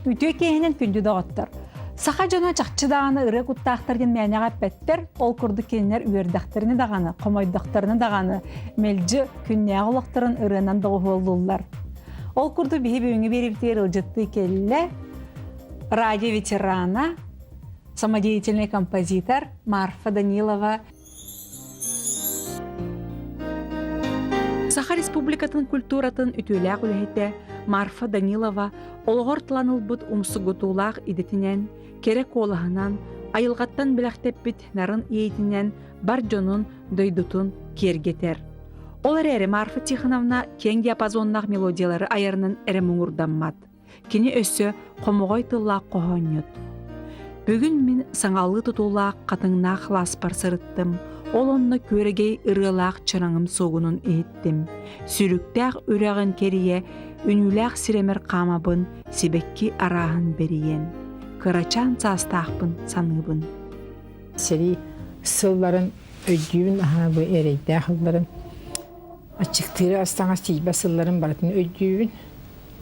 Үтүө киэһинэн күндү доҕоттор! Саха дьоно чахчы даҕаны ырыа куттаахтар диэн мээнэҕэ эппэттэр, ол курдук кинилэр үөрдэхтэринэ даҕаны, хомойдохторуна даҕаны мэлдьи күннээҕи олохторун ырыанан доҕуһуоллууллар. Ол курдук биһи бүгүҥҥү биэриибитигэр ыалдьыттыы кэллэ радио ветерана, самодеятельный композитор Марфа Данилова. Саха Республикатын культуратын үтүөлээх үлэһитэ Марфа Данилова олоҕор тылан ылбыт умсугутуулаах идэтинэн, кэрэ куолаһынан, айылҕаттан бэлэхтэппит нарын иэйитинэн бар дьонун, дойдутун киэргэтэр. Ол эрээри Марфа Тихоновна киэҥ диапазоннаах мелодиялары айарынан эрэ муҥурдаммат. Кини өссө хомоҕой тыллаах хоһоонньут. Бүгүн мин саҥалыы тутуулаах хатыҥнаах лааспар сырыттым, ол онно күөрэгэй ырыалаах чараҥым сугунун иһиттим. Сүрүктээх үрэҕин кэрийэ, үнүүлээх сирэмэр хаамабын, сибэкки арааһын бэрийэн. Кырачаан саастаахпын саныыбын. Сэрии сылларын өйдүүбүн аһаа бу эрэйдээх ылларын аччыктыыры ас-таҥас тиийбэт сылларын барытын өйдүүбүн.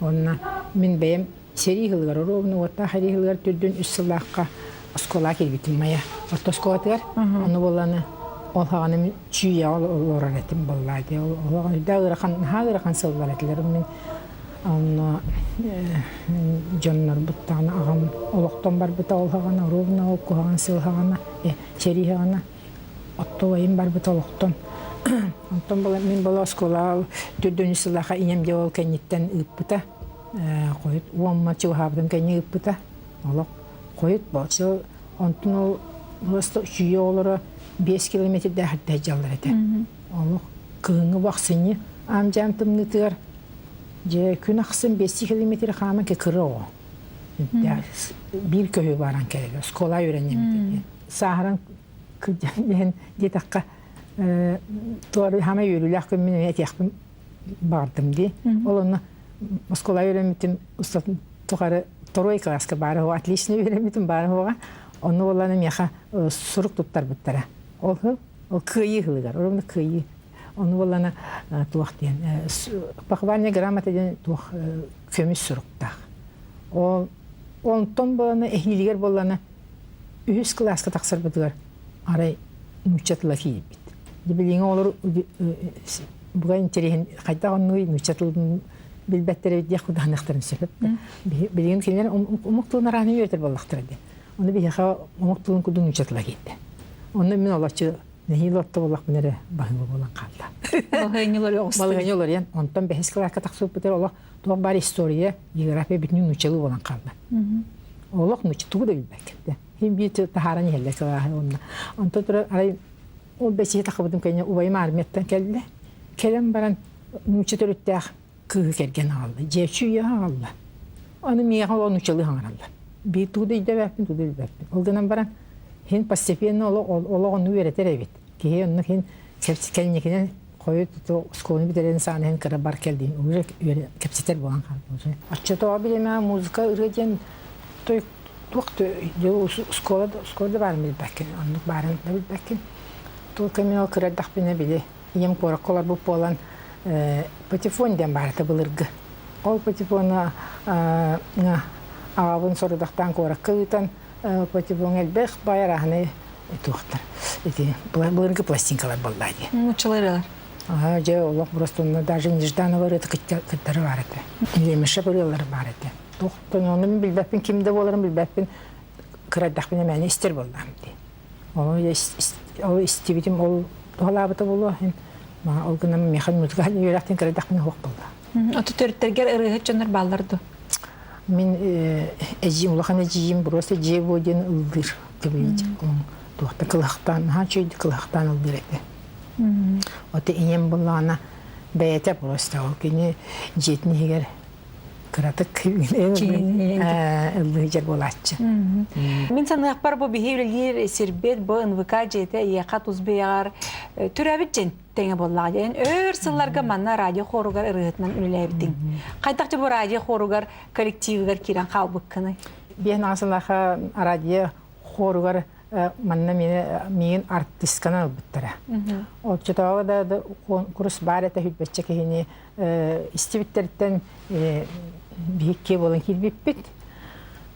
Уонна мин бэйэм сэрии сылыгар оруобуна уоттаах сэрии сылыгар төрдүн үс сыллаахха оскуолаҕа киирбитим Майа орто оскуолатыгар. Ону буоллаҕына ол саҕана мин Чүүйэҕэ олорор этим буоллаа дии. Ол үрдээх ыарахан, наһаа ыарахан сыллар этилэр. Мин онно дьоннорбут даҕаны аҕам олохтон барбыта ол саҕана оруобуна ол куһаҕан сыл саҕана, сэрии саҕана Оттуойум барбыт олохтон. Онтон була мин була оскуолаҕа төрдүнү сыллаахха ийэм дьэ ол кэнниттэн ыыппыта. Хойут уомма чугаһаабытым кэннэ ыыппыта. Олох хойут болчу онтун ол просто үчүйэ оҕолоро 5 километрдээх эрдэ дьаллар этэ. Олох кыһыҥҥы бахсынньы аам-дьаам тымныытыгар дьэ күн ахсын 5 километр хааман кыкыры оҕо. Биир көһүү баран кэлэр. Оскуола үөрэннэммит. Сааһыран кырдьан иһэн диэтэххэ туора хаамай үөрүүлээх күммүн эмиэ этиэхпин баҕардым дии. Ол онно оскуола үөрэммитим устатын тухары второй класска баара оҕо отлично үөрэммитим баара оҕо. Онно буоллаҕына миэхэ сурук туттарбыттара. Ол сыл ол кыайыы сылыгар, ровно кыайыы. Ону буоллаҕына туох диэн похвальная грамота диэн туох көмүс суруктаах. Ол онтон буоллаҕына эһиилигэр буоллаҕына үһүс кылааска тахсарбытыгар арай нуучча тыла киирбит. Билиҥҥи оҕолор буга интэриэһин хайдах оннуй нуучча тылын билбэттэр эбит диэх кудаһаныахтарын сөп. Билигин кинилэр омук тылын арааны үөрэтэр буоллахтара диэн. Ону биһиэхэ омук тылын курдук нуучча тыла киирдэ. Онно мин олоччу нэһиилэ отто буоллахпын эрэ баһыыба буолан хаалла. Балаһыанньа олоруйан. Онтон бэһис кылааска тахсыбыппытыгар олох туох баар история, география бүтүннүү нууччалыы буолан хаалла. Олох нуучча тугу да билбэккэ. Хин биир таһааран иһэллэр кылааһы уонна. Онтон турар арай ол бэсиһи тахабытым кэннэ убайым армияттан кэллэ. Кэлэн баран нуучча төрүттээх кыыһы кэргэн аҕалла. Дьиэччи үйэ аҕалла. Аны миэхэ ол нууччалыы хаҥараллар. Биир тугу да өйдөөбөппүн, тугу да билбэппин. Ол гынан баран хин постепенно олох онну үөрэтэр эбит. Киһи онно хин кэнникинэн хойут оскуоланы бүтэрэн саҕана иһин кыра бар кэлдиин уже кэпсэтэр буолан хаалдым. Оччотооҕу бириэмэҕэ музыка ырыа диэн той туох оскуола оскуола да баарын билбэккин, оннук баарын да билбэккин. Только мин ол кыра эрдэхпинэ били ийэм куоракка олорбут буолан патефон диэн баар этэ былыргы. Ол патефону аҕабын сорудахтаан куоракка ыытан патефон элбэх баай арааһынай туохтар ити былыргы пластинкалар буоллаа дии. Нууччалар Аа дьэ олох просто даже Нежданова ырыата кыттары баар этэ. Лемешев ырыалары баар этэ. Туохтан ону мин билбэппин ким да буоларын билбэппин кыра эрдэхпинэ мээнэ истэр буоллаҕым дии. Ол истибитим ол туһалаабыта буолуо ол гынан миэхэ музыкальный үөрэхтэн кыра эрдэхпинэ суох буолла. Оту төрүттэргэр ырыаһыт дьоннор бааллар дуо? Мин эдьиийим улахан эдьиийим просто дьиэ буо диэн ыллыыр туохта кылахтаан наһаа үчүгэйдик кылахтаан ыллыыр этэ. Ота ийэм буллаҕына бэйэтэ просто ол кини дьиэтин иһигэр кыратык ыллыыр буолааччы. Мин саныахпар бу биһи үлэлиир сирбит бу НВК дьиэтэ эйиэхэ тус бэйэҕэр төрөөбүт дьин тэҥэ буоллаҕа диэн өр сылларга манна радио хоругар ырыаһытынан үлэлээбитиҥ. Хайдах бу радио хоругар коллективыгар киирэн хаалбыккыный? Биэн аҕасылаха радио хоругар манна миигин артистканан ылбыттара. Оччотооҕу да курус баар этэ хүлбэччэ киһини истибиттэриттэн биһикки буолан киирбиппит.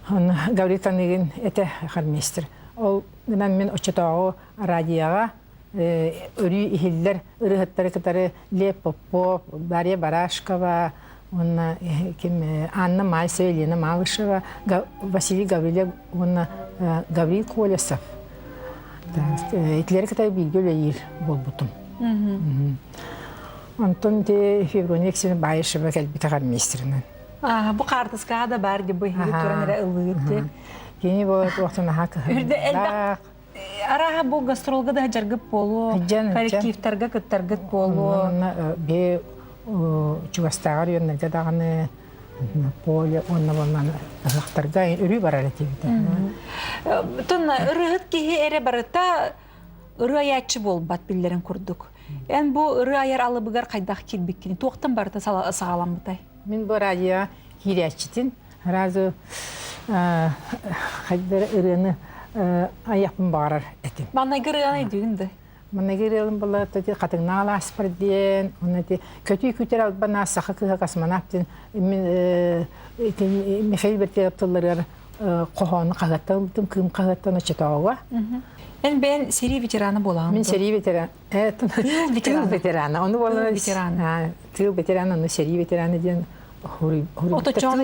Гаврил Таныгин этэ хормейстер. Ол гынан мин оччотооҕу радиоҕа өрүү иһиллэр ырыаһыттары кытары Лев Попов, Дарья Барашкова, уонна ким Анна Мальцева, Елена Малышева, Василий Гаврилев уонна Гаврил Колесов. Итилэри кытары бииргэ үлэлиир буолбутум. Онтон ити Феврония Алексеевна Баишева кэлбитэ хормейстерынан. Бу хаартыскаҕа да баар дии бу иһиги туран эрэ ыллыыр Кини бу туохтан наһаа кыһаллаах. Арааһа бу гастролга да сылдьаргыт буолуо, коллективтарга кыттаргыт буолуо. Бе чугастааҕар үөннэргэ даҕаны поле уонна буоллан ыһыахтарга өрүү барар этибит. Тон ырыһыт киһи эрэ барыта ырыа айааччы буолбат биллэрин курдук. Эн бу ырыа айар алыбыгар хайдах киирбиккини туохтан барыта саҕаламмытай? Мин бу радио киирээччитин сразу хайдары ырыаны айахпын баҕарар этим. Маннайгы ырыаны өйдүүгүн да? Маннайгы ырыалым была ти хатыҥнаал ааспар диэн, уонна ти көтүү күтэр албан саха кыыһа космонавт диэн мин Михаил Бертелов тылларыгар хоһоону хаһыаттан ылбытым, кыым хаһыаттан оччотооҕуга. Эн бэйэн сэрии ветерана буолаҕын Мин сэрии ветеран тыыл ветерана. Ону буолан ветерана. Тыыл ветерана, ону сэрии ветерана диэн тыыл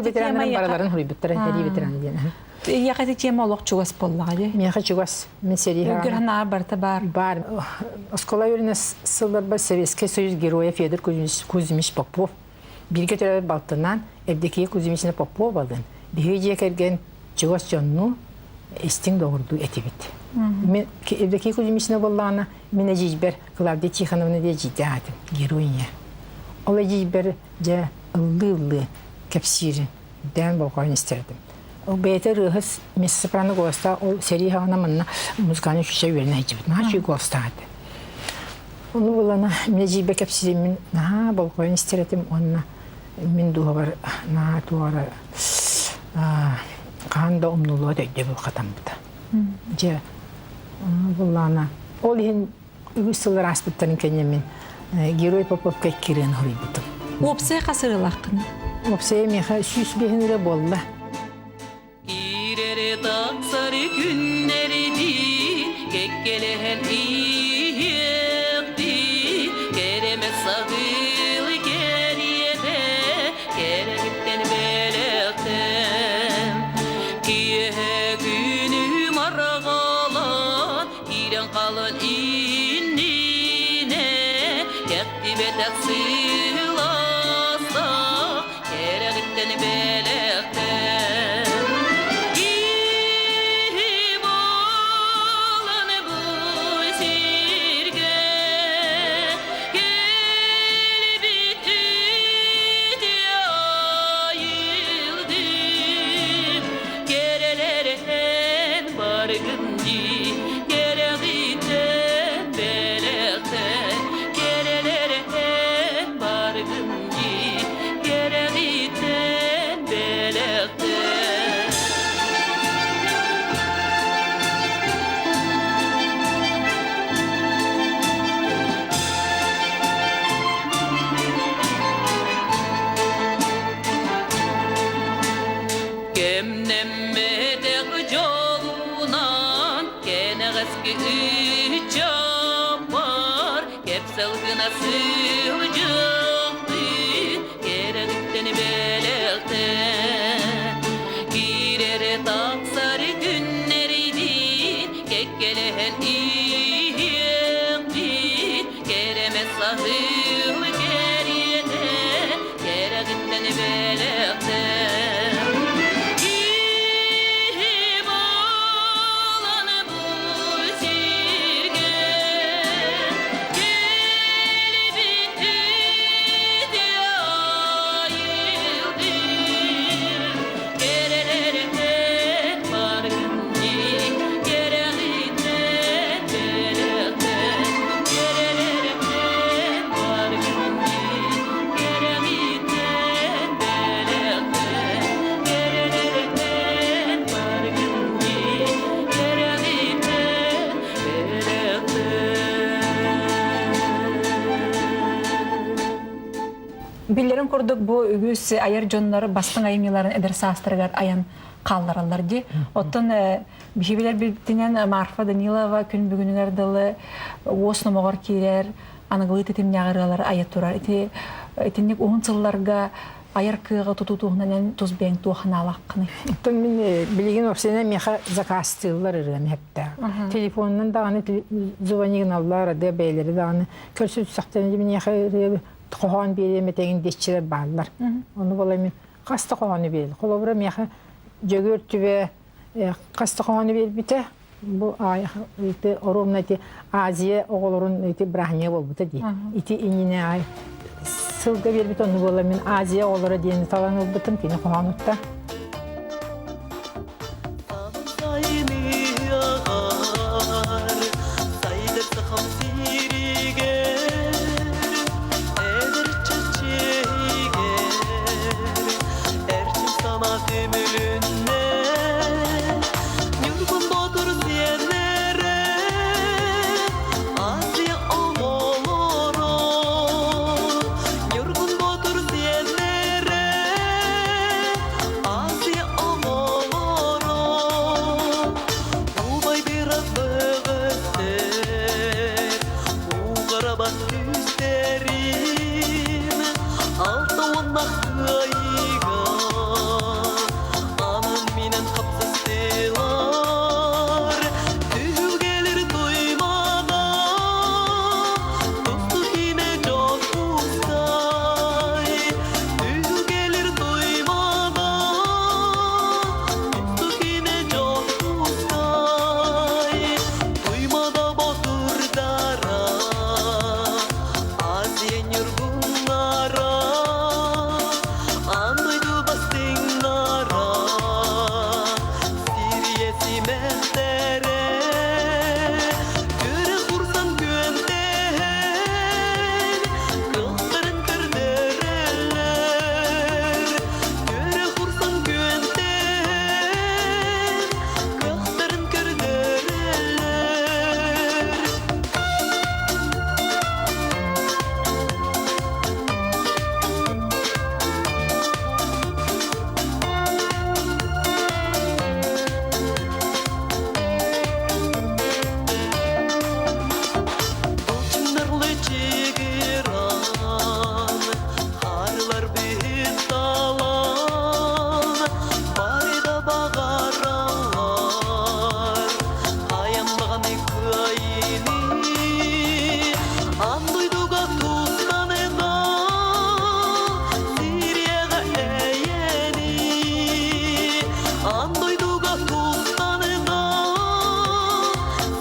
ветераннарын барыларын хуруйбуттара сэрии ветерана диэн. Эйиэхэ ити тема олох чугас буоллаҕа дии. Миэхэ чугас. Мин сэрии Өйгөр санаар барыта баар. Баар. Оскуола үөрэнэ сылларбар Советский Союз героя Федор Кузьмич Попов бииргэ төрөөбүт балтынаан Евдокия Кузьмична Поповалыын биһиги дьиэ кэргэн чугас дьоннуу истиҥ доҕордуу этибит. Мен Евдокия Кузьмична буоллаҕына мин эдьиийбэр Клавдия Тихоновна диэн эдьиийдээх этим, героиня. Ол эдьиийбэр дьэ ыллыы-ыллыы кэпсиирин дээн болҕойон истэр этим. Ол бэйэтэ ырыаһыт мисс-сопрано голостаах ол сэрии саҕана манна музыкальнай училище үөрэнэ сылдьыбыт. Наһаа үчүгэй голостаах этэ. Ону булана мин эдьиийбэр кэпсиирин мин наһаа болҕойон истэр этим уонна мин дууһабар наһаа туох эрэ хаһан да умнуллубат өйдөбүл хатаммыта. Дьэ, буллаана ол иһин үгүс сыллар ааспыттарын кэннэ мин Герой Поповка киирэн хоруйбутум. Уопсай хас ырыалааххын? Уопсайа миэхэ 105 ырыа буолла. Киирэри тахсары күннэрдии, кэккэлэһэн иһиэхтии, кэрэмэт саһыл кэриэтэ, кэрэгиттэн бэлэхтэн. Киэһэ күнү марҕалаан, киирэн халан иннинэ, кэхтибэтэх сыыласта, кэрэҕиттэн бэлэхтэн. Киһи буолан бу сиргэ кэлбит үтүө айылдым, кэрэлэрэн баргын дии, кэрэҕиттэн бэлэхтэн, кэрэлэрэн баргын дии, кэрэҕиттэн бэлэхтэн. Кэмнэммэтэх дьолунан кэнэҕэски ыччаппар кэпсэл гына сылдьыахтыы кэрэҕиттэн бэлэхтэн киирэрэ тахсар күннэрибит кэккэлэһэн иһиэхпит кэрэмэс саһыл кэриэтэ кэрэҕиттэн бэлэхтэн Киһи буолан бу сиргэ кэлбит үтүө айылдыр кэрэлэртэн баргын дии кэрэҕиттэн бэлэхтэн кэрэлэртэн баргын дии кэрэҕиттэн бэлэхтэн кэрэлэртэн баргын дии кэрэҕиттэн бэлэхтэн. Биллэрин курдук бу үгүс айар дьоннор бастыҥ айымньыларын эдэр саастарыгар айан. хааллараллар дии. Оттон биһибилэр билбитинэн Марфа Данилова күн бүгүнүгэр дылы уос номоҕор киирэр аныгылыы тэтимнээх ырыалары айа турар. Ити итинник уһун сылларга айар кыаҕы тутуу туһунан эн тус бэйэҥ туох санаалааххыный? Оттон мин билигин вообще миэхэ заказтыыллар ырыаны хэптээх. Телефонунан даҕаны звони гыналлар, ады бэйэлэри даҕаны көрсө түстэхтэринэ миэхэ ырыа хоһоон биэриэм этэҥин диэччилэр бааллар. Ону буола мин хас да хоһоону биэрэл. Холобура миэхэ Дьөгүөр Түбэ хас да хоһоону биэрбитэ. Бу ити оруобуна ити Азия оҕолорун ити бырааһынньыга буолбута дии. Ити иннинэ ай сылга биэрбит онну буола мин Азия оҕолоро диэни талан ылбытым кини хоһоонутта. Азия оҕолоро Убай быгыттер Угарабат күстерин 60 кыайыга Анын менен қапсыстылар Түһүлгелер туймада Тусту кине дьон ускай Түһүлгелер туймада Тусту кине дьон ускай Туймада ботурдара Азия ньургуннара Аан дойду бастыҥнара Сирия симэхтэрэ Көрө курсан күөнтэһэн Кылтарын көрдөрөллөр Көрө курсан күөнтэһэн Кыахтарын көрдөрөллөр. Былчыннарлы чигиран, харлар быһытталан, бары да баҕараллар, хайанлаҕаны кыайыны, аан дойдуга тустанына, Сирияҕа эйэни, аан дойдуга тустанына,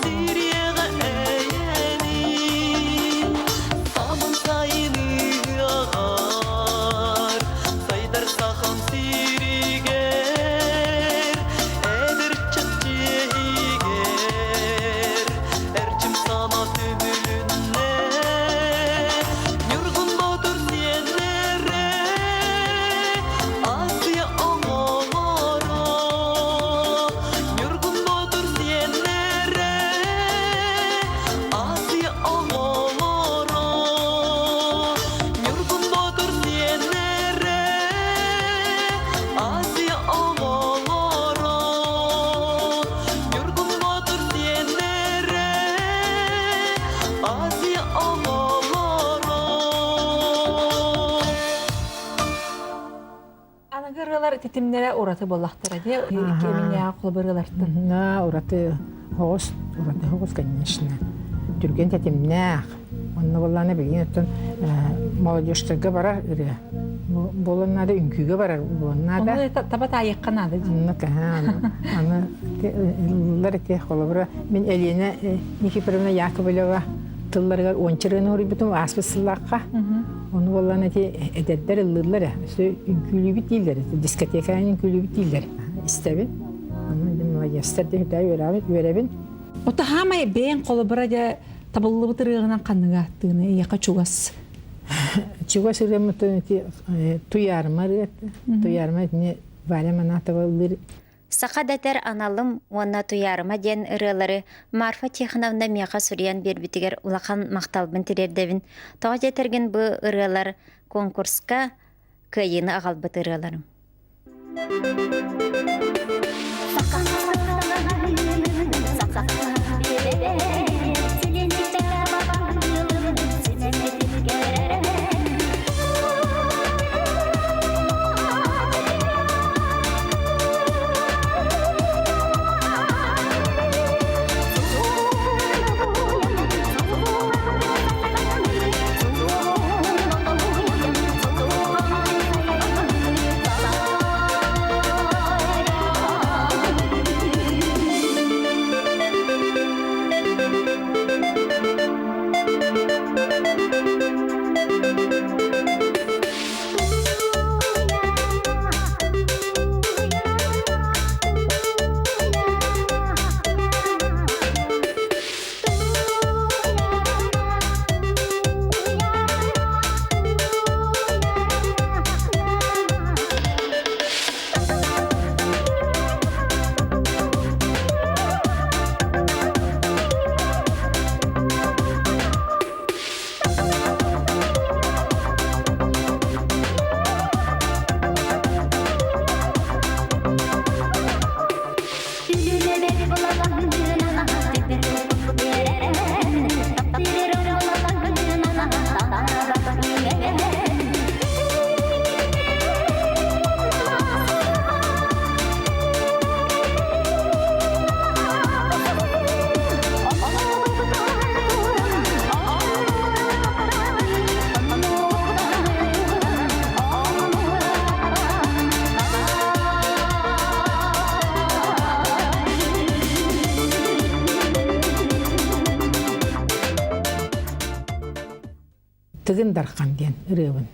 Сирияҕа эйэни, самын сайыны аҕар, сайдар сахам сиригэр, эдэр чэпчиэгэр, эрчим сана түмүлүннэ, Ньургун Боотур сиэннэрэ, Азия оҕолоро, Ньургун Боотур сиэннэрэ, Азия оҕолоро, Ньургун Боотур сиэннэрэ, Азия оҕолоро, Ньургун Боотур сиэннэрэ, Азия оҕолоро. Аныгы ырыалар титимнэрэ ураты буоллахтара дии. Кэминээҕи холобур ырыалартан. На ураты хоҕус, ураты хоҕус, конечно. Түргэн тэтимнээх. Онно буоллаана билигин оттон молодежтарга барар ырыа. Буолан наада үҥкүүгэ барар буолан наада. Ону таба таайыахха наада дии. Онно аны аны ыллар ити холобура мин Елена Никифоровна Яковлева тылларыгар уонча ырыаны уруйбутум ааспыт сыллаахха. Ону буоллаана ити эдэрдэр ыллыыллар ээ. Үҥкүүлүүбүт дииллэр, дискотеканан үҥкүүлүүбүт дииллэр. Истэбин. Аны молодецтар диэн үөрэбин. Ото хаамай бэйэҥ холобура дьэ табыллыбыт ырыаҕынан ханныга тыыны эйиэхэ чугас? Чугас ырыаммытын ити Туйаарыма ырыата. Туйаарыма итини Валя Манатова ыллыыр. Саха дэтэр аналым уонна Туйаарыма диэн ырыалары Марфа Тихоновна миэхэ суруйан биэрбитигэр улахан махталбын тириэрдэбин. Тоҕо диэтэргин бу ырыалар конкурска кыайыыны аҕалбыт ырыаларым. Тыгын Дархан диэн ырыабын.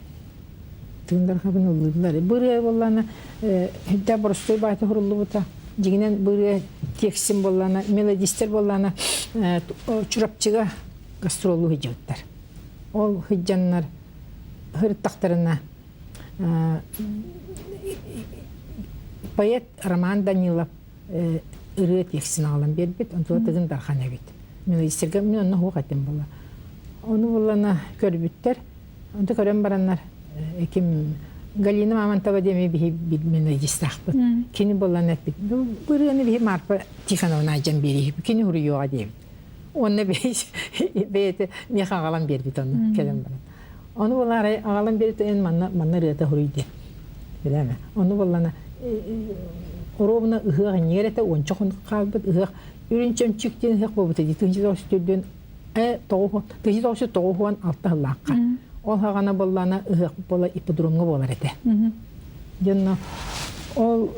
Тыгын Дархабын ыллыыллар. Бу ырыа буоллаана үрдэ боростуой баайта хуруллубута. Дьиҥинэн бу ырыа текстин буоллаана, мелодистер буоллаана Чурапчыга гастроллуу сылдьыбыттар. Ол сылдьаннар сырыттахтарына поэт Роман Данилов ырыа текстин аҕалан биэрбит, онтуга Тыгын Дархан эбит. Мелодистерга мин онно суох этим буолла. Ону буллана көрбүттэр. Онто көрөн бараннар ким Галина Мамонтова диэми биһи мелодистаахпыт. Кини буллан эппит. Бу ырыаны биһи Марфа Тихоновна айдьан биэриһи. Кини уруйуоҕа диэбит. Уонна бэйэтэ миэхэ аҕалан биэрбит ону кэлэн баран. Ону булаары аҕалан биэрбит эн манна манна ырыата хуруй диэн. Билэме. Ону буллана оруобуна ыһыах иннигэр этэ уонча хонук хаалбыт ыһыах үрүн чөмчүк диэн ыһыах буолбута дии тыһыынча тоҕус төрдүөн тоҕус тыһыынча тоҕус тоҕус уон алта сыллаахха. Ол хаҕана буоллаана ыһыах буола ипподромҥа буолар этэ. Дьонно ол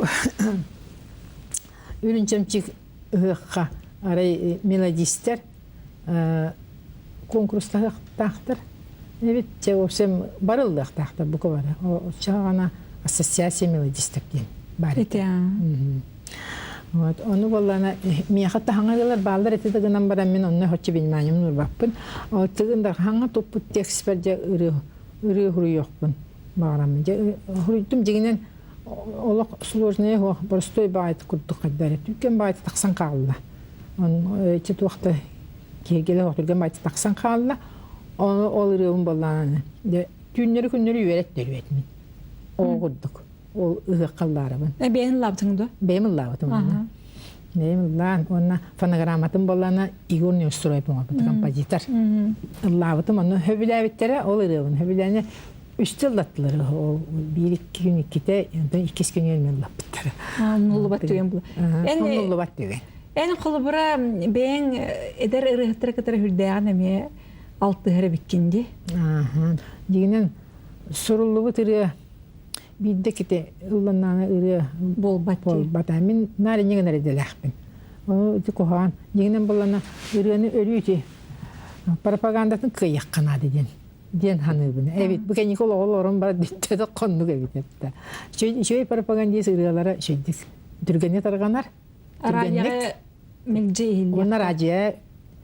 үрүн чөмчүк ыһыахха арай мелодистер куонкурустаһыахтаахтар. Эбит чэ, в общем, барыллыахтаахтар бука бары. Оччоҕо ассоциация мелодистов диэн баар этэ. Вот, ону буоллаана миэхэ таһаҥа ылар бааллар этэ да гынан баран мин онно хоччу вниманием уурбаппын. Тыгын да хаҥа туппут текстпэр дьэ ырыа ырыа хуруйуохпун баҕараммын. Дьэ хуруйдум дьиҥинэн олох сложная суох боростуой баҕайы курдук хайдар түргэн баҕайы тахсан хаалла. Ити туох да киһиргэлэ суох түргэн баҕайы тахсан хаалла. Ону ол ырыабын буоллаҕына дьэ түүннэри күннэри үөрэт төрүөт мин. Ол курдук. Ол ыһыахха ыллаарабын. Бэйэн ыллаабытыҥ дуо? Бэйэм ыллаабытым онно. Бэйэм ыллаан уонна фонограмматын буоллаҕына Егор Неустроев оҥорбут композитор. Ыллаабытым онно сөбүлээбиттэрэ ол ырыабын сөбүлээнэ үстэ ыллаттылар ол биир икки күн иккитэ онтон иккис күнүгэр эмиэ ыллаппыттара. Умнуллубат түгэн була. Эн умнуллубат түгэн. Эн холобура бэйэҥ эдэр ырыаһыттары кытары үрдээҕин эмиэ алтыһар эбиккин дии. Дьиҥинэн суруллубут ырыа биирдэ кити ылланнаана ырыа буолбат буолбат. Мин наар инньэ гынар идэлээхпин. Ону ити куһаҕан. Дьиҥинэн буоллаҕына ырыаны өрүү ити пропагандатын кыайыахха наада диэн диэн саныыбын. Эбит бу кэнники олоҕу олорон баран бүттэ да хоннук эбит эттэ. Үчүгэй пропагандист ырыалара үчүгдүк түргэнник тарҕанар. Радиоҕа мэлдьи иһиллиэх. Уонна радио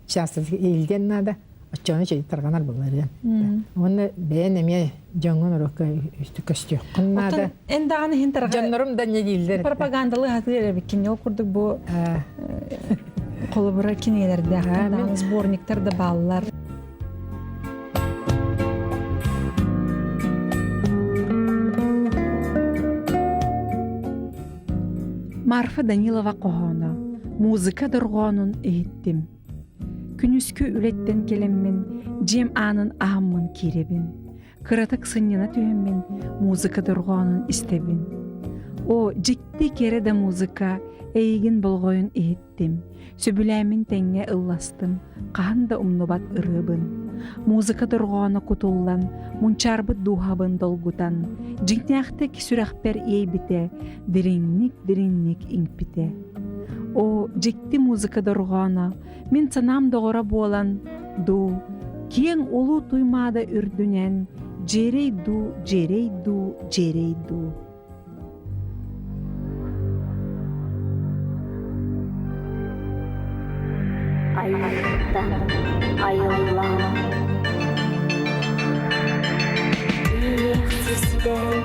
часто иһиллиэн наада. Оччоҕуна үчүгэй тарҕанар буолар. Уонна бэйэн эмиэ дьоҥҥун урукка көстүөххүн наада. Эн даҕаны иһин тарҕа. Дьоннорум да не дииллэр. Пропагандалы хатыыр эбиккин. Ол курдук бу холобура кинигэлэрдээх сборниктар да бааллар. Марфа Данилова хоһооно музыка дорҕоонун иһиттим. Күнүскү үлэттэн кэлэммин, дьиэм аанын аһаммын киирэбин. Кыратык сынньана түһэммин, музыка дорҕоонун истэбин. О, дьикти кэрэ да музыка эйигин болҕойон иһиттим. Сөбүлээммин тэҥҥэ ылластым, хаһан да умнубат ырыабын. Музыка дорҕооно кутуллан, мунчаарбыт дууһабын долгутан, дьиҥнээхтик сүрэхпэр иэйбитэ, дириҥник-дириҥник иҥпитэ. О, дьикти музыка дорҕооно, мин санаам доҕоро буолан, дуу, киэҥ улуу Туймаада үрдүнэн, дьиэрэй дуу, дьиэрэй дуу, дьиэрэй дуу. Айыллан, айыллан, иэхсистэн,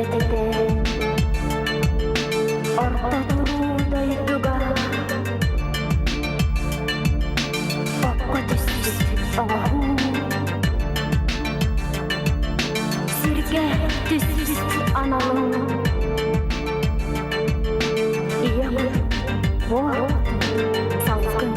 этэтэн, орто туруу дойдуга окко түспүт оҥоһуу Сиргэ түспүт аналым Ийэ буор салгын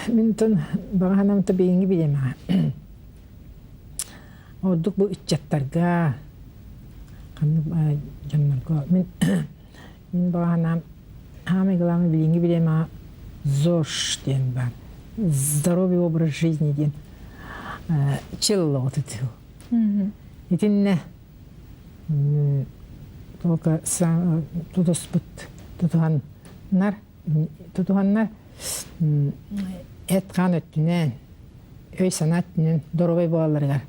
Мин тон баҕаһанам табииҥҥи билэмэҕэ. Ордук бу ыччаттарга ханнык дьоннорго мин мин баҕаһанаам хаамай главное билиҥҥи билэмэҕэ ЗОЖ диэн баар здоровый образ жизни диэн чыл оҕотутуу. Итиннэ только тутуспут тутуһаннар тутуһаннар эт-хаан өттүнэн. өй-санаа өттүнэн доруобай буолалларыгар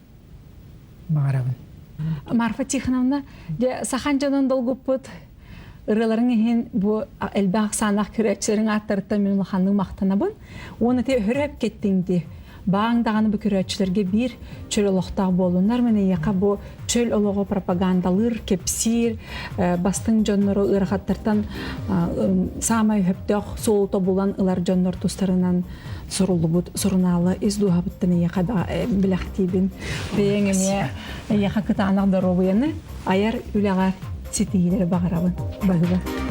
баҕарабын. Марфа Тихоновна, дьэ сахан дьонун долгуппут ырыаларыҥ иһин бу элбэх ахсааннаах көрөөччүлэриҥ ааттарыттан мин улаханнык махтанабын. Уонна ти өһөрө кеттиҥ дии. Бааҥ даҕаны бу көрөөччүлэргэ биир чөл олохтоох буоллуннар. Мин эйиэхэ бу чөл олоҕу пропагандалыыр, кэпсиир, бастыҥ дьоннору ыарахаттартан саамай өһөптөөх суолу тобулан ылар дьоннор тустарынан суруллубут сурунаалы ис дууһабыттан эйиэхэ билэхтиибин. Бэйэҥ эмиэ эйиэхэ кытаанах доруобуйаны айар үлэҕэ ситиһиилэри баҕарабын. Баһыыба.